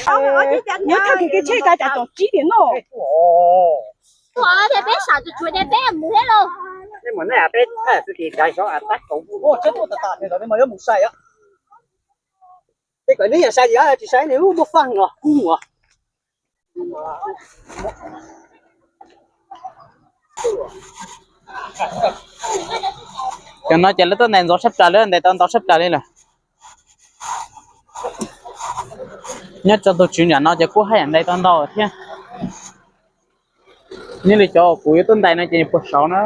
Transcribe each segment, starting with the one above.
Nyob thaj kev tsheb kav tsov tsib tias no. Peb sam tsuas tsuas ces peb mus thiab lauj. Peb mus nej peb txwj tim kav zov tab kaum ub, tsheb tuaj tas tas los nej mas yuav mus sai os. Tej kom neb yog sai yog tsis sai nws muaj faj os kub os. Cov no ces lawv tuaj ntais ntxov sab plaws, lawv ntais tau ntau sab plaws li lawm. Nyob rau tus tswv nram no ces kuj haj yam ntais tau ntau thiab. Nyob li cov kuv yuav tuaj ntais no ces puag saud na.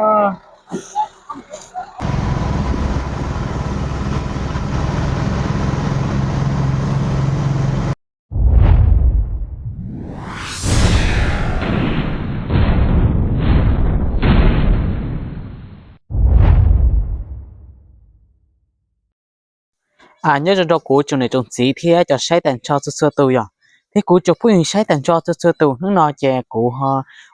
Nyob zoo rau kuv tsoom niam tsoom txiv thiab cov saib tag nrho txhua txhua tus yom. Thiab kuv cov phooj ywg saib tag nrho txhua txhua tus, hnub no ces kuv ho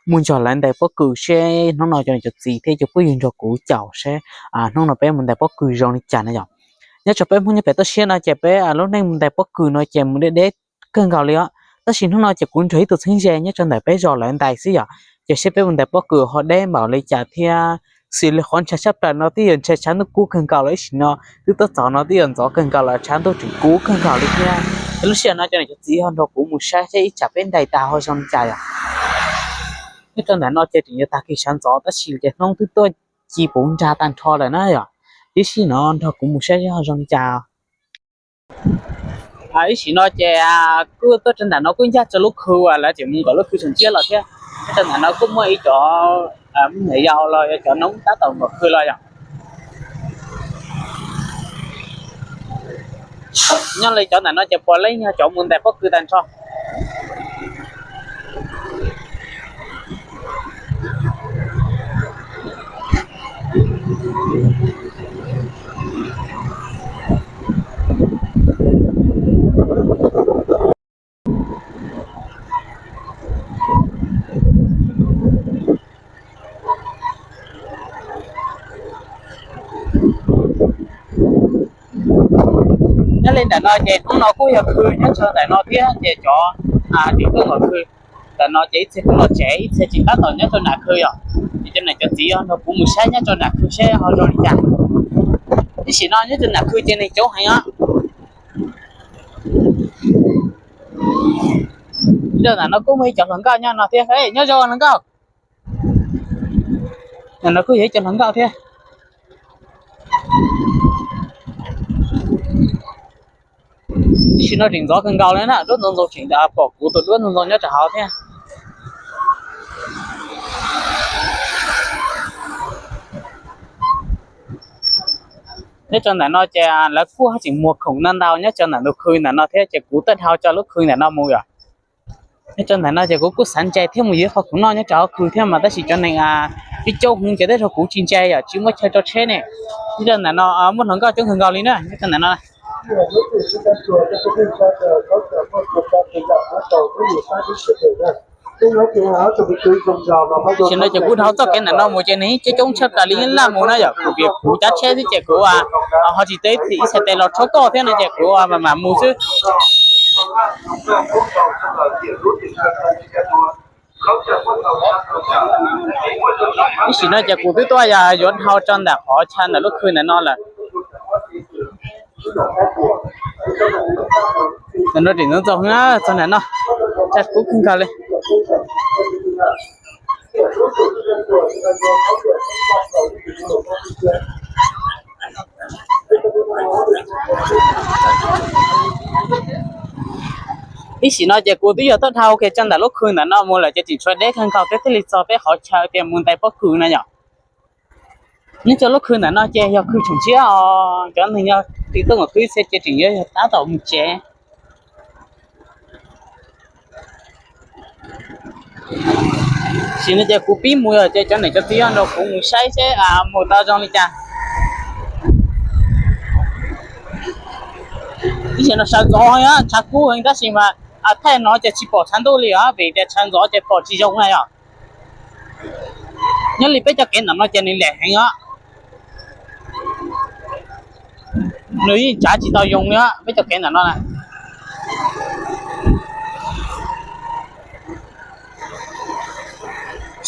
mus nrog lawv ntais pob kws seb hnub no cov niam cov txiv thiab cov phooj ywg nrog kuv caum seb hnub no peb mus ntais pob kws zoo li cas na yom. Nyob rau peb Hmoob nyob pem toj siab no ces peb lub neej mus ntais pob kws no ces mus deb deb kawg nkaus li os. Tab sis hnub no ces kuv nrog ib tug txheeb ze nyob rau ntawm peb zos lawv ntais xwb yom, ces seb peb mus ntais pob kws ho deb npaum li cas thiab. Xws li qhov ntshav sab plaws no twb yog ntshav tshav ntuj kub kawg nkaus los ib sim no twb tuaj txog no twb yog ntxov kawg nkaus los tshav ntuj tseem kub kawg nkaus li thiab. Es lub sij hawm no cov niam cov txiv ho nrog kuv mus saib seb ib tsam peb ntais tas ho zoo li cas yom. Nyob rau ntawm no ces tseem yuav tag kis sawv ntxov tab sis ces hnub twb tuaj ci puv nra tag nrho lawm na yom. Ib sij no nrog kuv mus saib seb ho zoo li cas. Ib sim no ces kuj tuaj rau ntawm no kuj ncaj rau lub khw uas lawv tseem mus nkaum lub khw tseem tsiab los thiab. Nyob rau ntawm no kuj muaj ib cov me nyuam yaus los yog cov noob tab tom nkaum khw los yom. Nyob li cov ntawm no ces puav leej yog cov mus ntais pob kws tag nrho. Nyob li ntawm no ces hnub no kuj yog khw nyob rau ntawm no thiab ces cov tim tuaj nkaum khw ntawm no ces ib txhia kuj los tsev ib txhia tseem tab tom nyob rau nram khw yom. Ces cov niam cov txiv yog nrog kuv mus saib nyob rau nram khw seb ho zoo li cas. Ib sim no nyob rau nram khw ces neeg coob heev os. Nyob rau ntawm no kuj muaj ib cov hluas nkauj nyob no thiab, nyob zoo hluas nkauj. Ntawm no kuj yog ib cov hluas nkauj thiab. Ib sim no tseem ntxov kawg nkaus li na, duab ntxoov ntxoov tseem pom kuv tus duab ntxoov ntxoov nyob rau hauv thiab. Nyob rau ntawm no ces lawv kuj tseem muag khoom no ntau nyob rau ntawm tus khw ntawm no thiab ces kuv tuaj dhau rau lub khw ntawm no mus yom. Nyob rau ntawm no ces kuv kuj xav ntsia thiab mus yuav qhov khoom noj nyob rau hauv khw thiab mas tab sis cov neeg ib coob heev ces tej zaug kuv tsis ntsia yom, tsis muaj chaw tso tsheb ne. Nyob rau ntawm no muaj hluas nkauj coob kawg nkaus li na nyob rau ntawm no. Tam sim no ces kuv dhau txoj kev ntawm no mus ces nws coob coob tshaj plaws li, yeej laj mus na yom, kuv vim kuv cav tsheb xwb ces kuv ho tsis tau ib txhais tes los rhuav koj thiab no ces kuv mam mam mus xwb. Ib sim no ces kuv twb tuaj yuav dhau rau ntawm qhov chaw ntawm lub khw ntawm no lawm. Ntawm no tseem ntxoov ntxoo na, txog ntawm no tshav kub kawg nkaus li. Ib sim no ces kuv twb yog tuaj dhau kiag rau ntawm lub khw ntawm no mus lawm ces tseem tshuav deb kawg nkaus peb thiaj li txog peb qhov chaw tias mus ntais pob kws na yom. Nyob rau lub khw ntawm no ces yog khw tseem tshiab os, cov neeg yog tim tuaj nkaum khw xwb ces tseem yuav yog tab tom mus tsev. Sim no ces kuv pib mus lawm ces cov niam cov txiv nrog kuv mus saib seb mus tau zoo li cas. Ib sim no sawv ntxov heev, tshav kub heev tab sis mas thaij no ces tsis pom tshav ntuj li os, vim tias tshav ntxov ces pom tsis zoo na yom. Nyob li peb cov kev ntawm no ces nws liam heev os. Nws yeej tsav tsis tau yoo li peb cov kev ntawm no na.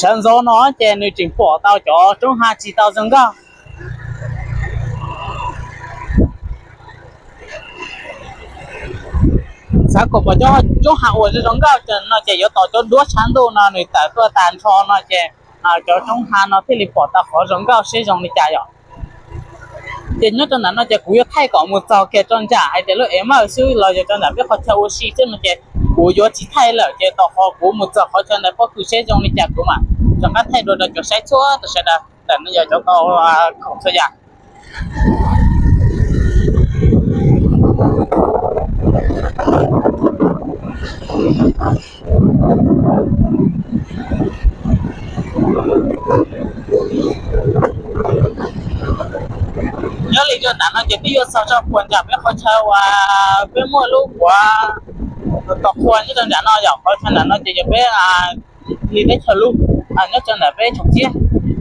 Sawv ntxov no ces nws tseem pom tau cov roob hav tsis tau zoo nkauj. Xav kom pom cov roob hav uas zoo nkauj no ces yuav tos cov duab tshav ntuj no nws tawm tuaj tag nrho no ces cov roob hav no thiaj li pom tau qhov zoo nkauj seb zoo li cas yom. Ces nyob rau ntawm no ces kuv yuav thaij kom mus txog kiag rau nram hais tias lub ev mawj xwb los yog rau nram peb qhov chaw ua si xwb no ces kuv yuav tsis thaij lawm ces tos qhov kuv mus txog qhov chaw ntawd pob kws seb zoo li cas kuv mam rov qab thaij dua rau cov saib txhua tus sawv daws ntawm no yog cov tau khoom txhua yam. Nyob li rau nram no ces twb yuav txog rau puag nram peb qhov chaw uas peb muaj lub uas tos qhua nyob rau nram no yom. Qhov chaw nram no ces yog peb li teb chaws lub nyob rau nram peb tsoom txiab,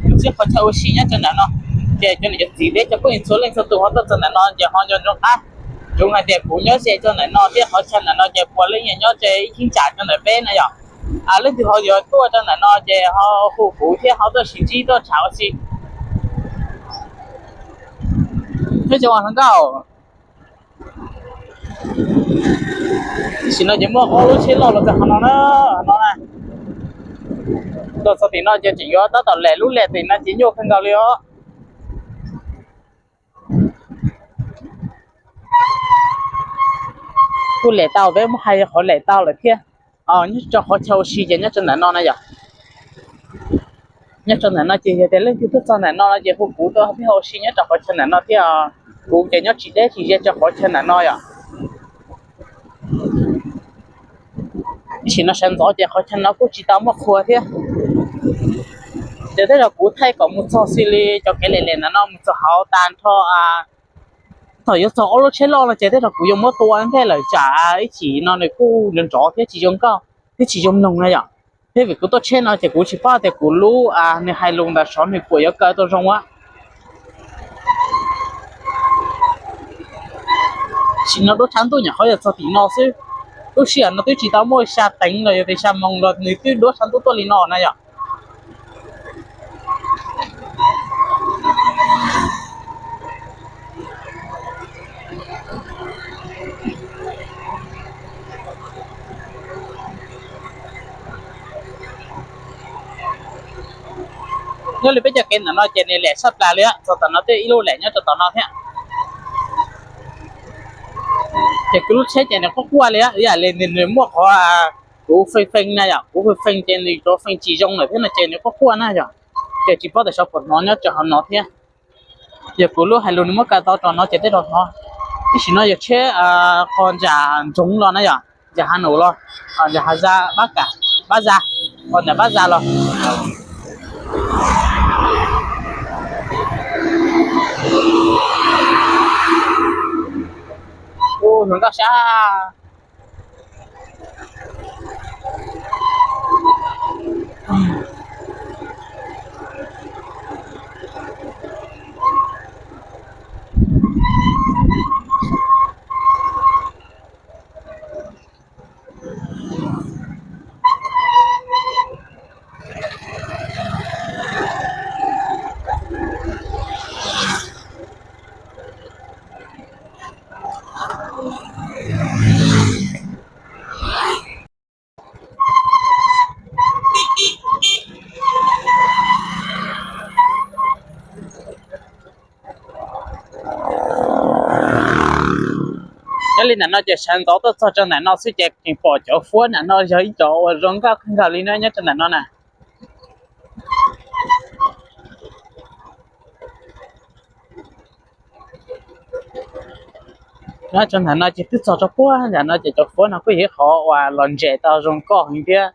tsoom txiab qhov chaw ua si nyob rau nram no. Ces cov niam cov txiv thiab cov phooj ywg txhua leej txhua tus ho tuaj txog nram no ces ho nco ntsoov qab, tsuas hais tias kuv nyob ze rau nram no thiab qhov chaw nram no ces puav leej yog nyob ze ib cheeb tsam rau ntawm peb na yom. Leej twg ho yuav tuaj rau nram no ces ho hu kuv thiab ho tuaj sib ntsib tuaj tham ua si. Nyob zoo hluas nkauj. Tam sim no ces muaj ob lub tsheb loj los txog qhov no na, no na. Los txog tim no ces tseem yuav tab tom lem lub lem tim no ces nyuaj kawg nkaus li os. Kuj lem tau, peb muab hais yog qhov lem tau lawm thiab. Nyob rau qhov chaw ua si ces nyob rau ntawm no na yom. Nyob rau ntawm no ces yog tias leej twg tuaj txog ntawm no no ces hu kuv tuaj peb ua si nyob rau qhov chaw ntawm no thiab. Kuv ces nyob tsis deb tsis ze rau qhov chaw ntawm no yom. Tab sis no sawv ntxov ces qhov chaw no kuj tsis tau muaj qhua thiab. Ces tej zaum kuv thaij kom mus txog xws li cov kev lem lem ntawm no mus txog hauv tag nrho. Thaum yuav txog ob lub tsheb loj no ces tej zaum kuv yuav muab tua ntej lawm tsam ib chim no nws kuj nrov nrov thiab tsis zoo nkauj thiab tsis zoo mloog na yom. Thiab vim kuv tuaj tsheb no ces kuv tsis paub tias kuv lub nws hais lus ntawm saud nws puas yuav kaw tau zoo a. Sim no duab tshav ntuj nyuam qhuav yog txog tim no xwb. Lub sij hawm no twb tsis tau muaj xya teev los yog tias xya moos los nws twb duab tshav ntuj tuaj li no na yom. Nyob li peb cov kev ntawm no ces nws lem saj plas li, txog tom no twb ib lub lem nyob rau tom no thiab. Ces kuv lub tsheb ces nws quaj quaj li, ib yam li nws muaj qhov kuv feej feej na yom, kuv feej feej ces nws tsuas feej tsis zoo lawm thiab no ces nws quaj quaj na yom. Ces tsis paub tias sav puas hnov nyob rau hauv no thiab. Yog kuv lub hais lus nws muab kaw tau rau no ces tej zaum hnov. Tab sis no yog tsheb qhov ntsam ntsoov los na yom, ntsam Hav Nus los, ntsam Hav Za, Pab Kam, Pab Za, qhov ntsam Pab Za los. Ub, hluas nkauj sab. Nyob li ntawm no ces sawv ntxov tuaj txog rau ntawm no xwb ces tseem pom cov fuab ntawm no yog ib cov uas zoo nkauj kawg nkaus li na nyob rau ntawm no na. Nyob rau ntawm no ces twb txog rau puag nram no ces cov fuab no kuj yog ib qhov uas los ntses tau zoo nkauj heev thiab.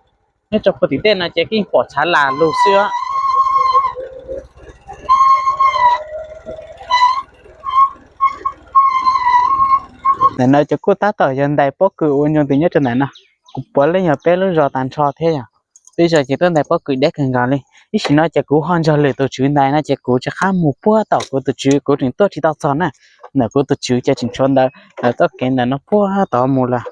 Nyob rau puag tim tej no ces yeej pom tshav las lug xwb. Ntawm no ces kuj tab tom yog ntais pob kws ua ncoo ntws nyob rau ntawm no. Kuv puav leej yog peb lub zos tag nrho thiab yom. Peb zos ces tuaj ntais pob kws deb kawg nkaus li. Ib sim no ces kuv ho nrog lwm tus tswv ntais no ces kuv rov qab mus puag tom kuv tus tswv, kuv tseem tuaj tsis tau txog na. Ntawm kuv tus tswv ces tseem tshuav ntawd, lawv txoj kev ntawm no puag tod mus lawm.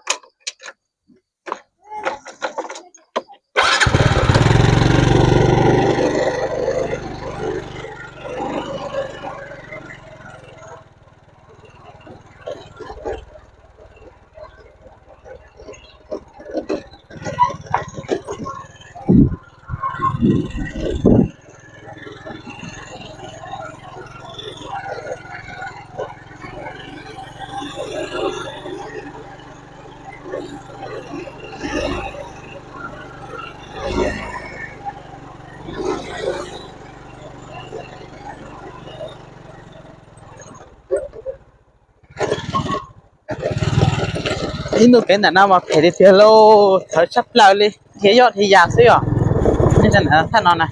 Ib ntu kev ntawm no mas phem tiag tiag lauj, thawv tshaj plaws li, dhia yoj dhia yas xwb os. Thaj no na,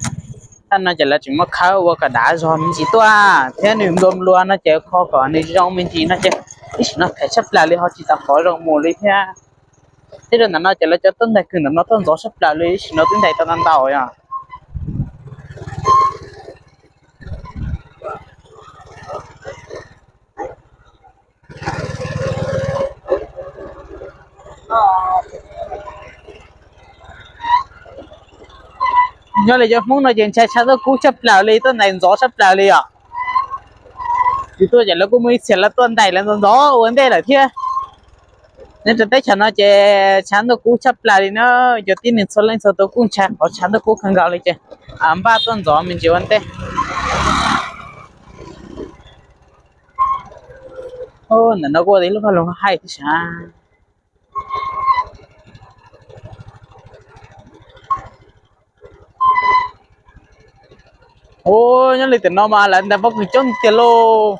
thaj no ces lawv tseem muab khawb ua kom dav zog me ntsis tuaj thiab nws nplua nplua no ces kho kom nws zoo me ntsis no ces ib sim no phem tshaj plaws li ho tsis tau qhov zoo mus li thiab. Thiab rau ntawm no ces lawv cov tuaj ntais kws ntawm no tuaj ntxov tshaj plaws li, ib sim no twb ntais tau ntau ntau yom. Nyob li cov Hmoob no ces ntshai tshav ntuj kub tshaj plaws li, tuaj ntais ntxov tshab plaws li os. Tsis tuaj ces lawv kuj muaj ib txhia lawv tuaj ntais lawv ntxov ntxov ua ntej lawm thiab. Nyob rau teb chaws no ces tshav ntuj kub tshaj plaws li na, cov tib neeg txhua leej txhua tus kuj ntshai qhov tshav ntuj kub kawg nkaus li ces npaj tuaj ntxov me ntsis ua ntej. Ntawm no kuj ua ib lub vaj loog haij thiab sav. Ua nyob li tim no mas lawv ntais pob kws coob tiag lauj.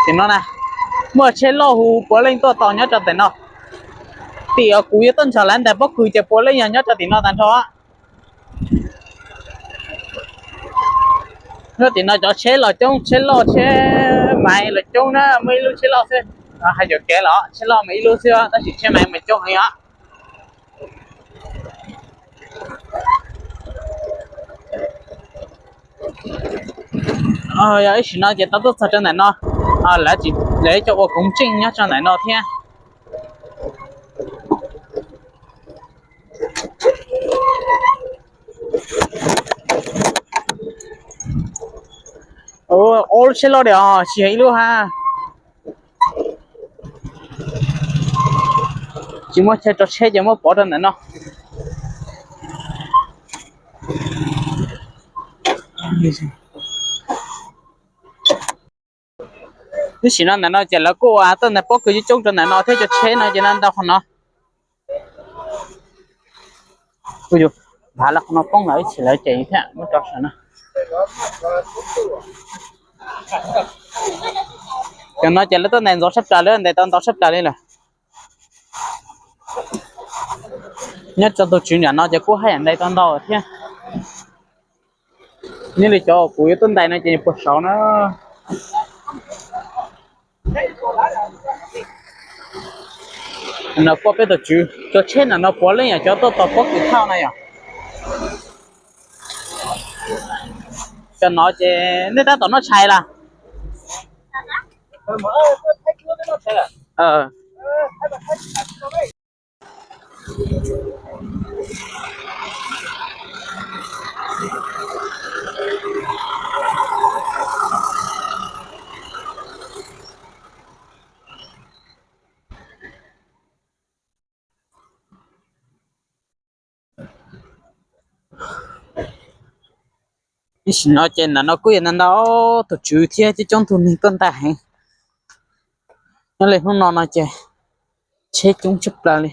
Tim no na, muaj tsheb loj hu puav leej tuaj tos nyob rau tim no. Tim uas kuv yuav tuaj nrog lawv ntais pob kws ces puav leej yog nyob rau tim no tag nrho. Nyob tim no cov tsheb los coob, tsheb loj tsheb maiv los coob na, muaj ib lub tsheb loj xwb. Hais yuam kev los tsheb loj mas ib lub xwb tab sis tsheb maiv mas coob heev os. Yog ib sim no ces tau tuaj txog rau ntawm no, lawv tsis, lawv coj ua koob tseej nyob rau ntawm no thiab. Ob lub tsheb loj diam os, tsis yog ib lub hab. Tsis muaj chaw tso tsheb ces muab pov rau ntawm no. Ib sim no ntawm no ces lawv kuj ua tuaj ntais pob kws coob coob rau ntawm no thiab, cov tsheb no ces ntau qhov no. Ua yus, nphav lawv qhov no poob lawm ib chim lawv ces thiab muab tso saum no. Cov no ces lawv tuaj ntais ntxov tshaj plaws, lawv ntais tau ntau tshaj plaws li lawm. Nyob rau tus tswv nram no ces kuj haj yam ntais tau ntau thiab. Nyob li cov kuv yuav tuaj ntais no ces puag saud na. No kuj peb tus tswv, cov tsheb ntawm no puav leej yog cov tuaj tos pob kws thauj na yom. Cov no ces nej tab tom noj tshais los? Ib sim no ces ntawm no kuj yog ntau ntau tus tswv thiab coob coob tus neeg tuaj ntais heev. Nyob li hnub no no ces tsheb coob tshaj plaws li.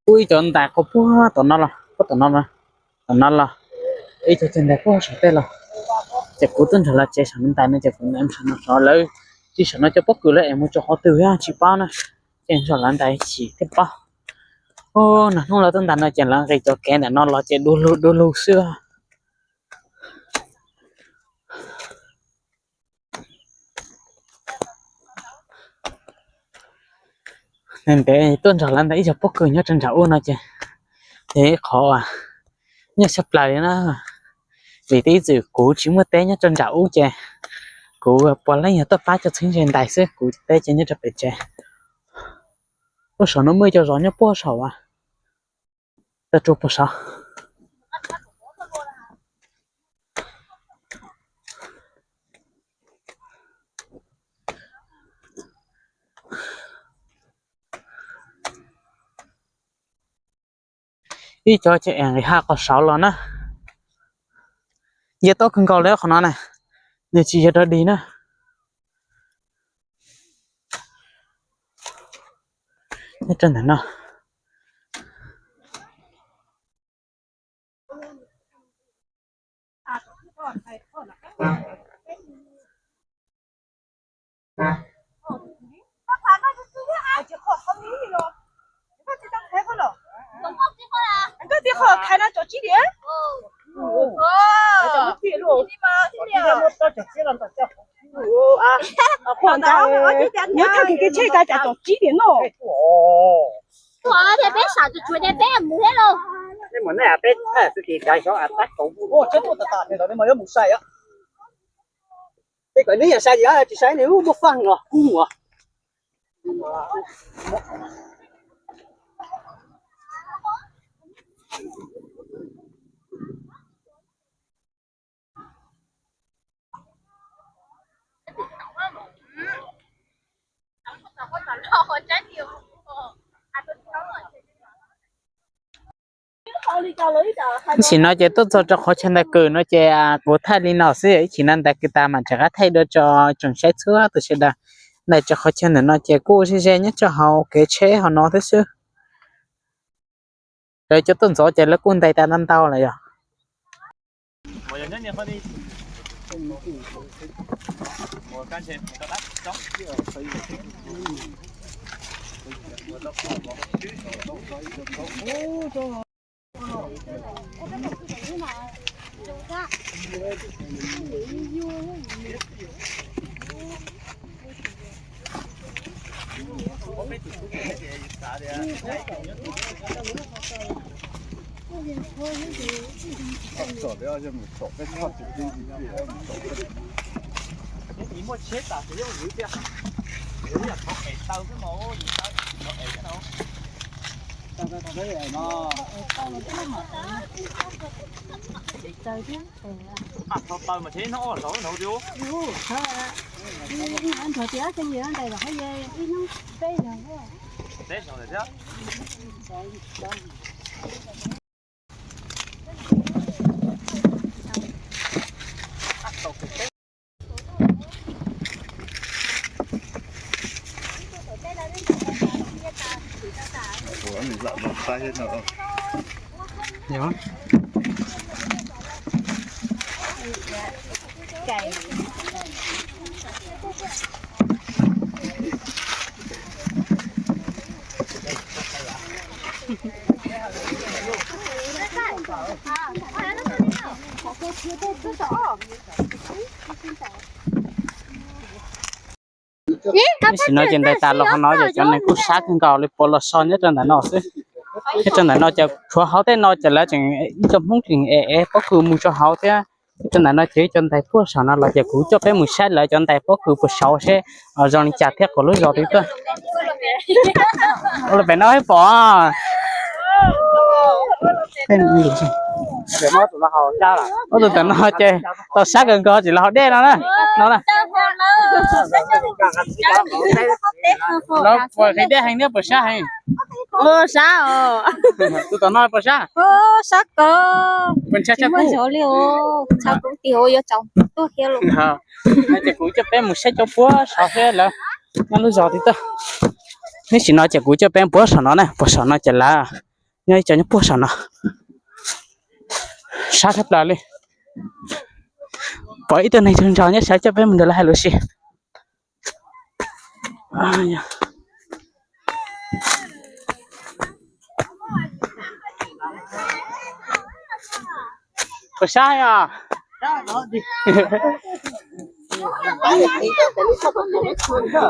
Kuj ib cov ntais qhov puag tom no los, puag tom no, tom no los, ib cov tseem ntais puag saum tej los. Ces kuv twb nrog lawv tsev saum no ntais no ces kuv ntais saum no saud, lawv tsis saum no cov pob kws lawv es mus tso qhov twg tsis paub na. Ces nrog lawv ntais ib chim thiaj paub. Ub, nag hnub lawv tuaj ntais no ces lawv nqis cov kev ntawm no los ces du lug du lug xwb. Ntev tuaj nrog lawv ntais ib co pob kws nyob rau nram ub no ces, ces ib qhov nyiaj tshaj plaws li na. Vim tib txwm kuv tsis muaj teb nyob rau nram ub ces kuv puav leej yog tuaj pab cov txheeb ze ntais xwb, kuv teb ces nyob rau pem tsev. Ub, saum no muaj ib co zos nyob puag saum, tau rua puag saud. Ib co ces es nqis haj qhov saud los na. Yog tau kawg nkaus li qhov no na, nws tsis yog dog dig na. Nyob rau ntawm no. Nyob thaj kev kev tsheb tas cas tom tsib tiam no. Tuaj tias peb sam tsuas tsuas tias peb mus thiab lauj. Nej mus nej peb txhaj xwb tis kav xyov a tab kaum mus. Peb kom neb yam sai yam tsis sai nws muaj faj los kub mus. Ib chim no ces tuaj txog rau qhov chaw ntais kws no ces kuv thaij li no xwb, ib chim no ntais kws tas mam rov qab thaij dua tso tsoom saib txhua tus sawv daws. Ntais rau qhov chaw ntawm no ces kuj ze ze nyob rau hauv kev tsheb hauv no thiab xwb. Lawv cov tuaj ntxov ces lawv kuj ntais tas ntau ntau lawm yog. Tam sim no ces ntais tas los qhov no ces cov neeg kuj sab kawg nkaus li puav los so nyob rau ntawm no xwb. Nyob rau ntawm no ces tshuav hauv tej no ces lawv tseem ib co Hmoob tseem ev ev pob kws mus rau hauv thiab. Nyob rau ntawm no ces ib co ntais puag saum no los ces kuv coj peb mus saib lawv cov ntais pob kws puas saud seb zoo li cas thiab qhov lub zos twg tuaj. Ua li pem no pom. Ua tus tam no ces tau sab kawg nkaus tsis los haus dej no na. No na. Los puas qhib dej heev thiab puas sab heev? Tus tom no puas sab? Puas ntshai tshaj kub? Ces kuv coj peb mus saib cov puag saud seb lawv nyob lub zos twg tuaj. Nyob sim no ces kuv coj peb puag saum no na, puag saum no ces lawv nyob ib co nyob puag saum no. Sab tshaj plaws li. Pom ib tug neeg tsaug ntso nyob saud coj peb mus nrog lawv hais lus si. Puas sab os?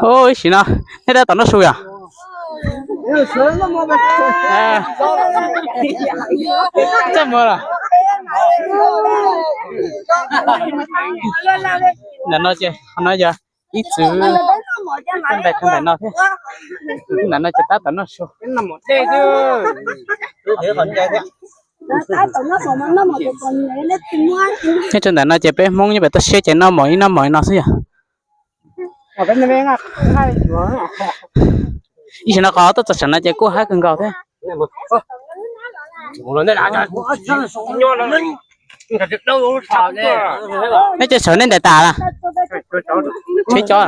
Ub, ib sim no nej tab tom noj su yom? Txaj muag los? Ntawm no ces qhov no yog ib txwv ntais rau ntawm no thiab. Ntawm no ces tab tom noj su. Nyob rau ntawm no ces peb Hmoob nyob pem toj siab ces noj mov ib noj mov no xwb yog. Ib sim no qhov tuaj txog saum no ces kuj haib kawg nkaus thiab. Neb cov sawv nej ntais tas lawm? Tsheb cov.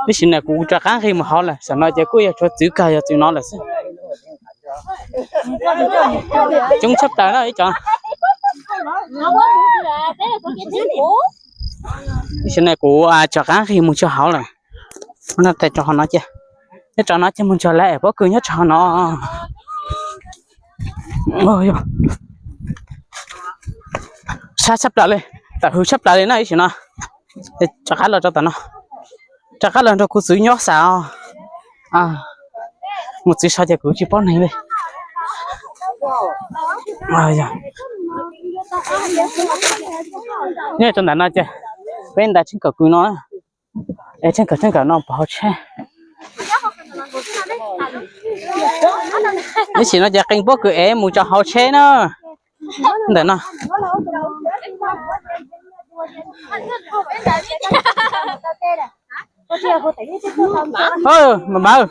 Ib sim no kuv rov qab nqis mus hauv lawm, saum no ces kuj yog tshuav txwv kawg yog txwv no lawm xwb. Coob tshaj plaws na ib cov. Tam sim no kuv rov qab nqis mus txog hauv lawm. Nyob rau hauv no ces, nyob rau no ces mus txog lawv ev pob kws nyob rau hauv no. Sab tshaj plaws li, tawm hws tshaj plaws li na ib sim no. Rov qab los rau tom no, rov qab los nrog kuv txiv nyob xav os. Mus txiv so ces kuv tsis paub neeg li. Nyob rau ntawm no ces peb ntais tsheej kawm kws no, es tsheej kawm tsheej kawm no pov hauv tsheb. Ib sim no ces qee pob kws ev mus rau hauv tsheb na. Ntawm no. Mas mas,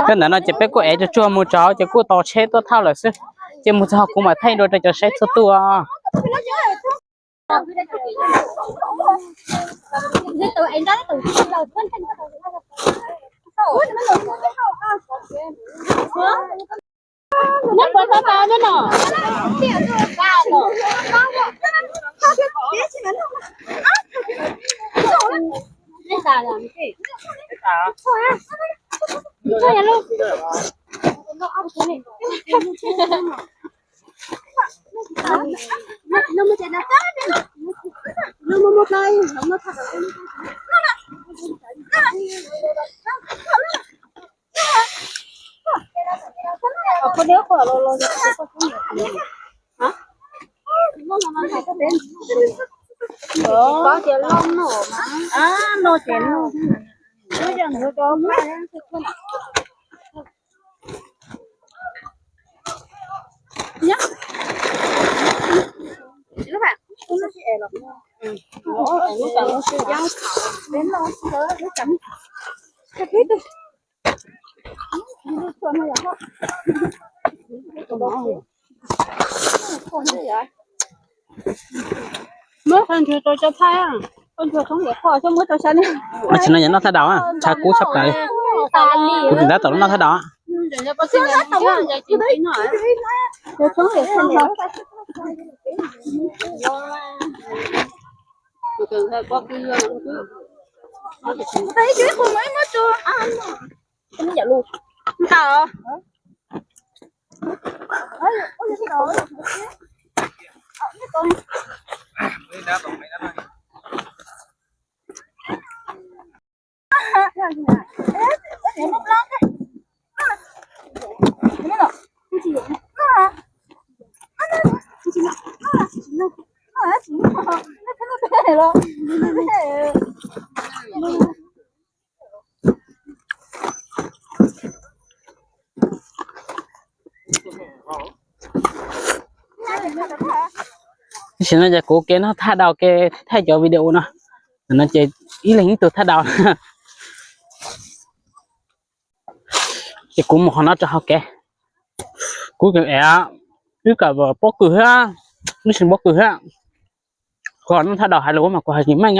Koj ntawm no ces peb kuj ev tsuag tsuag mus tso ces kuj tau tsheb tuaj thauj lawm xwb. Ces mus txog kuv mam thaij dua rau cov saib txhua tuaj. Muab qhov ntswg rau cov thaij, qhov ntswg thoob yam qhuav xyov muab rau sab ne. Tam sim no yog noj thaj daus, tshav kub tshaj plaws li. Kuv tus ntab tom noj thaj daus. Tam sim no ces kuv kev noj thaj daus kev thaij cov video no, no ces ib leeg ib tug thaj daus. Ces kuv mus qhov no rau hauv kev, kuv kawm ev, wb kawm pob kws thiab, wb sim pob kws thiab. Kuv noj thaj daus hais lus mas kuv hais tsis meej.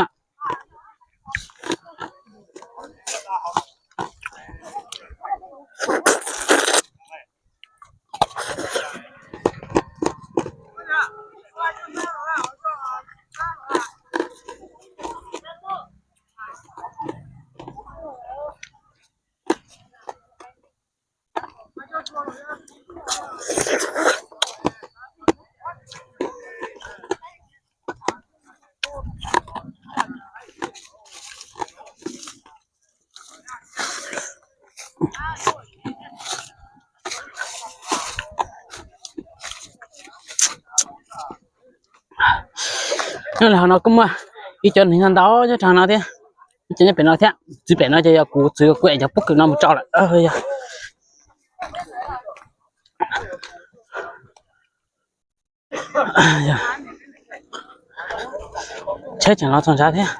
Nyob li hauv no kuj muaj ib co neeg ntau ntau nyob rau no thiab, ib co nyob pem no thiab. Txiv pem no ces yog kuv txiv, kuv ev cov pob kws no mus tso lawm. Tsheb tseem los txog ntshav thiab.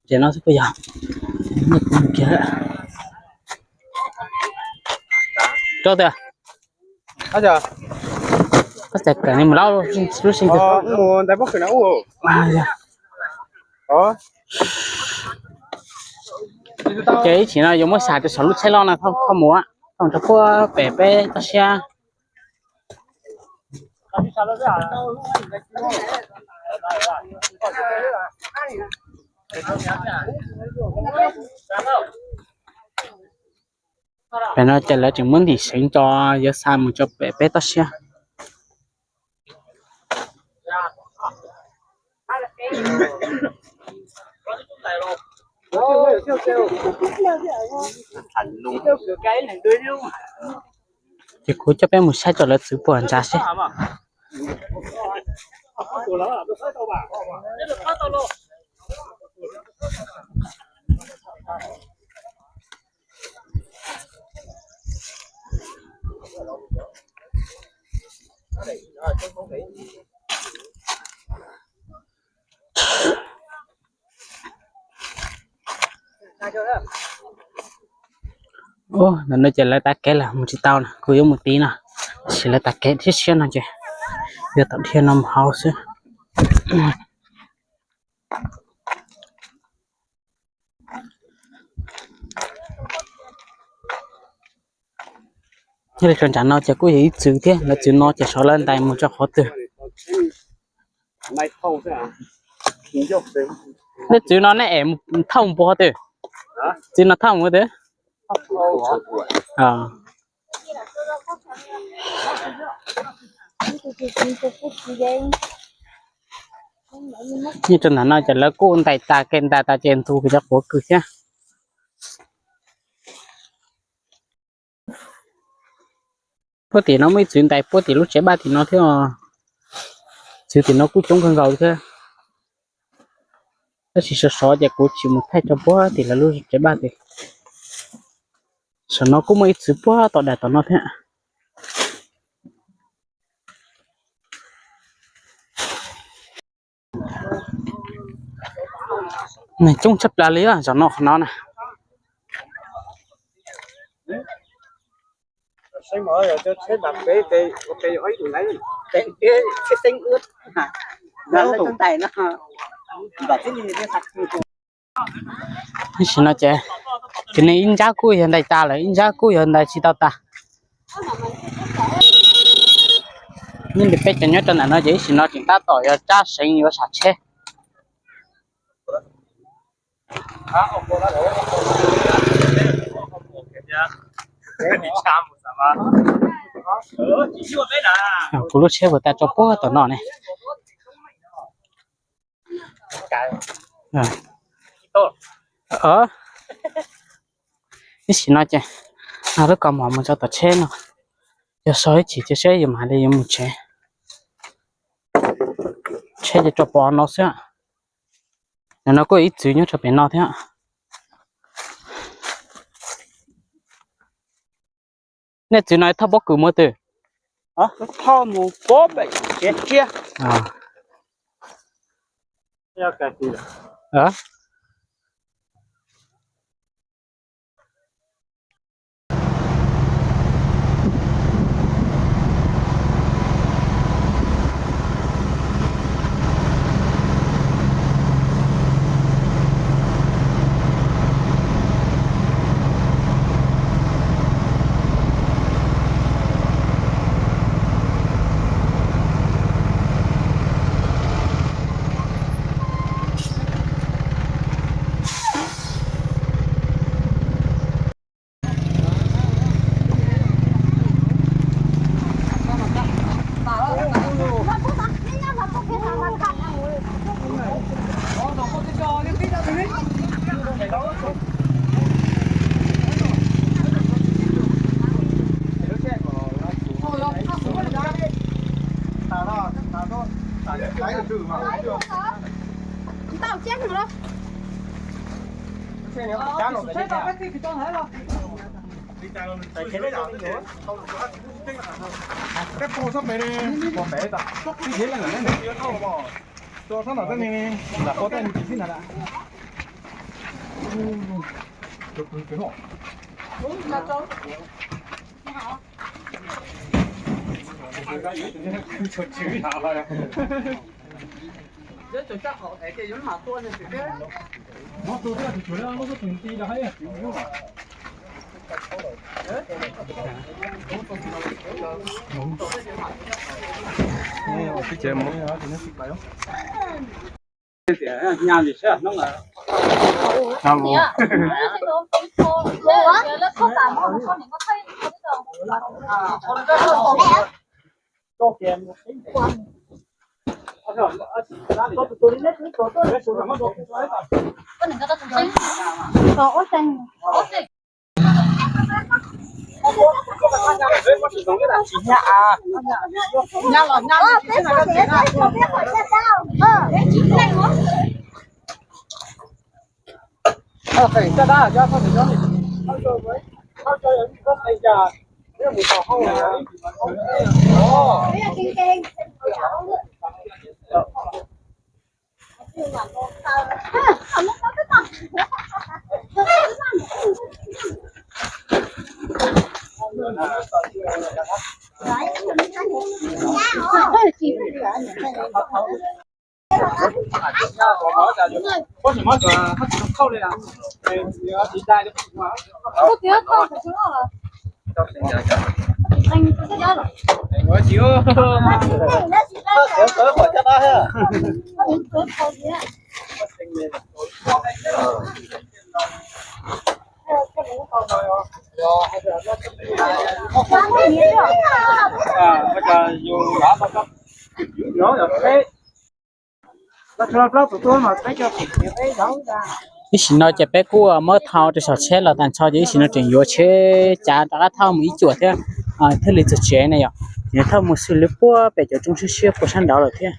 Ces no xwb puas yog? Rau tias, koj txais kawm ni mus lawm lub sij hawm. Mus ntais pob kws na ub. Yog. Ces ib chim no yuav muab xav rau saum lub tsheb loj no, thauj mus, thauj rau puag pem peb toj siab. Pem no ces lawv tseem muab ntim seev tso, yuav xa mus tso pem peb toj siab. Ces kuv coj peb mus saib tso lawv txwv puag ntsa seb. Ub, ntawm no ces lawv tav kev lawm, mus tsis tau no, kuv yuav mus tid no. Tab sis lawv tav kev thiab siab no ces yuav tom dhia no mus hauv xwb. Nyob li rau nram no ces kuj yog ib txwv thiab, lawv txwv no ces xyov lawv ntais mus rau qhov twg. Nej txwv no nej es thauj mus puag qhov twg? Txwv no thauj mus twg? Nyob rau nram no ces lawv kuj ntais tas kev ntais tas ces ntug pes cov quav kws thiab. Puag tim no muaj ib txwv ntais puag tim lub tsev npaj tim no thiab. Txwv tim no kuj coob kawg nkaus thiab. Tab sis sov sov ces kuv tsis mus thaij tso puag tim lawv lub tsev npaj tim. Saum no kuj muaj ib txwv puag tom dam tom no thiab. Neeg coob tshaj plaws li zos no qhov no na. Tab sis no ces, ces nej ib nrab kuj yog ntais tas lawm, ib nrab kuj yog ntais tsis tau tas. Nyob li peb cov nyob rau ntawm no ces ib sim no tseem tab tom yuav tsab seev yuav sam tsheb. Kuv lub tsheb puas tas tso puag tom no ne. Ib sim no ces lub kaus mom mus tso tom tsheb no, yog so ib chim ces seb yuav mam li yuav mus tsev. Tsheb ces tso pov no xwb. Ntawm no kuj ib txwv nyob rau pem no thiab. Nej txwv no thauj pob kws mus twg? Thauj mus pov pem tsev tsiab. Ib sim no ces peb kuj muab thau rau saum tsheb los tag nrho ces ib sim no tseem yuav tsheb cav rov qab thauj mus ib cuam thiab thiaj li txog tsev na yom. Ces thauj mus xws li puag pem cov roob siab siab puag sab nraud lawm thiab.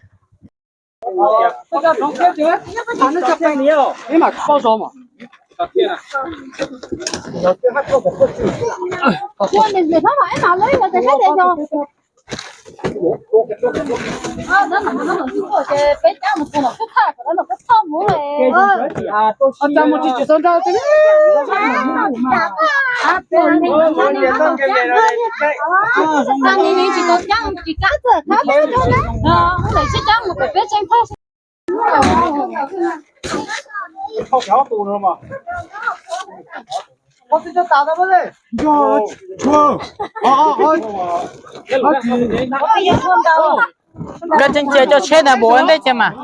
Nkawd tseem cia cov tsheb ntawd mus ua ntej ces mas.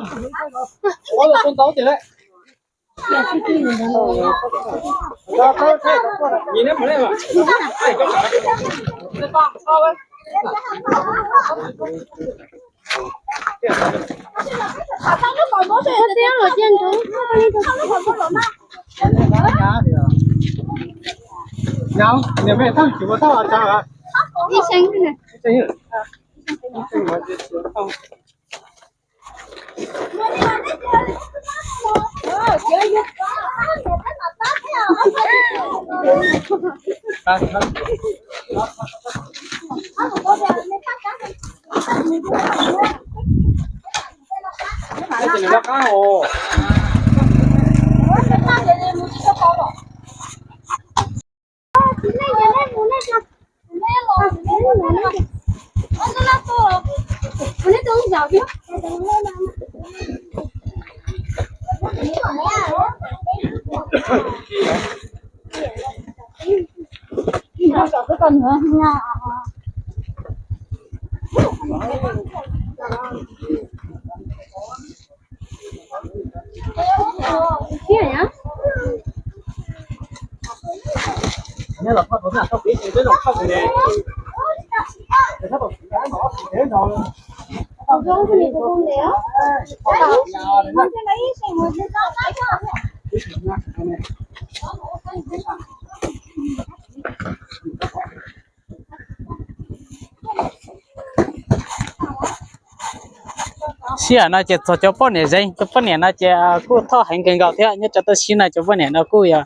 Sij hawm no ces txog cov poj niam zeeg, cov poj niam no ces kuj thauj heev kawg nkaus thiab, nyob rau tag kis no cov poj niam no kuj yog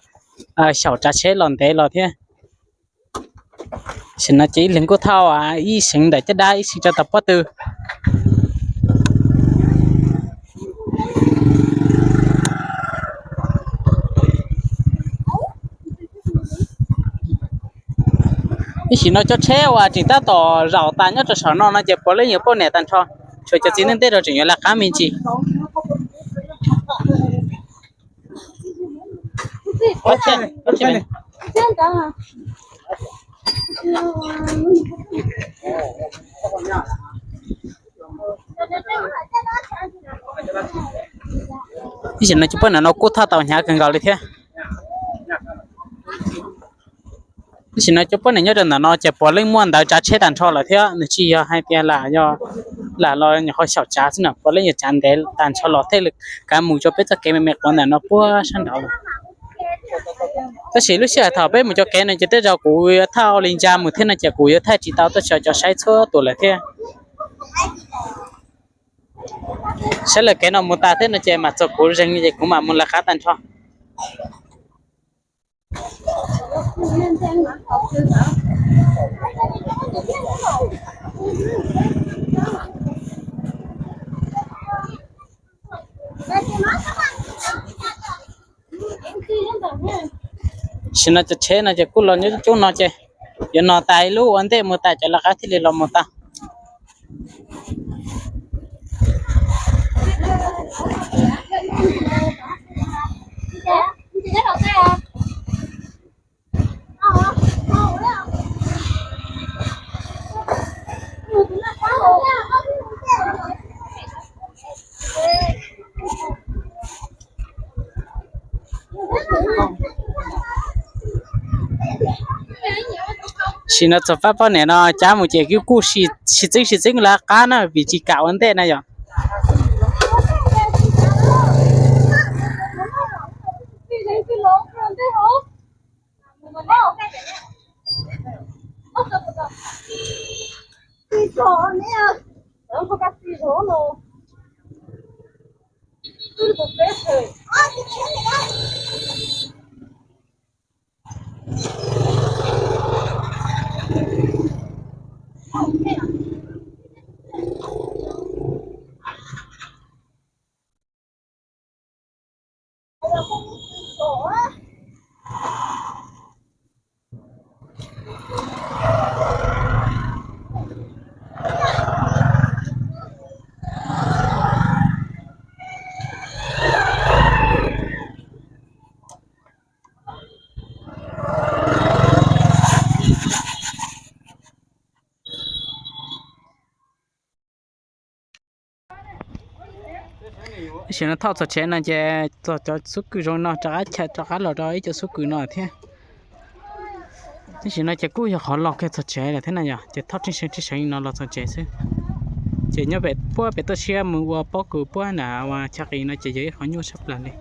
xyaum tsav tsheb los ntev los thiab. Tam sim no ces ib leeg kuj thauj ib seev ntawm caj dab, ib seev rau tom pob tw. Ib sim no cov tsheb uas tseem tab tom zaum tas nyob rau saum no no ces puav leej yog poj niam tag nrho, tshuav cov txiv neej tej rau tseem yuav laj qab me ntsis. Ib sim no cov poj niam no kuj thaj tau hnyav kawg nkaus li thiab. Ib sim no cov poj niam nyob rau ntawm no ces puav leej muaj ntawv tsav tsheb tag nrho lawm thiab, nws tsis yog hais tias lam yog lam los nyuam qhuav xyaum tsav xwb na, puav leej yog tsav ntev tag nrho los thiaj li kav mus rau peb txoj kev me me quav ntawm no puag sab nraud lawm. Tab sis lub sij hawm thaum peb mus cov kev no ces tej zaum kuv yuav thaj ua li ntsa mus thiab no ces kuv yuav thaij tsis tau, tab sis cov saib txhua tus lawm thiab. Saib lawv kev no mus tas thiab no ces mam txog kuv zeeg ces kuv mam mus lawv qab tag nrho. Sim no cov tsheb no ces kuj los nyob coob no ces yuav no tas ib lub ua ntej mus tas cov lawv qab thiaj li los mus tau. Sim no txog pab poj niam no cab mus ces kuj sib txeeb sib txeeb lawv qab na vim tsis kam ua ntej na yom. Tam sim no thauj txog tsev no ces txog cov xub kws zoo no rov qab chaw rov qab los rau ib co xub kws no thiab. Tam sim no ces kuj yog qhov los kiag txog tsev lawm thiab na yom, ces thauj tseeb seev tseeb seev no los txog tsev xwb. Ces nyob pem puab pem toj siab mus ua pob kws puab nram ua chaw qis no ces yog ib qhov nyuaj tshaj plaws li.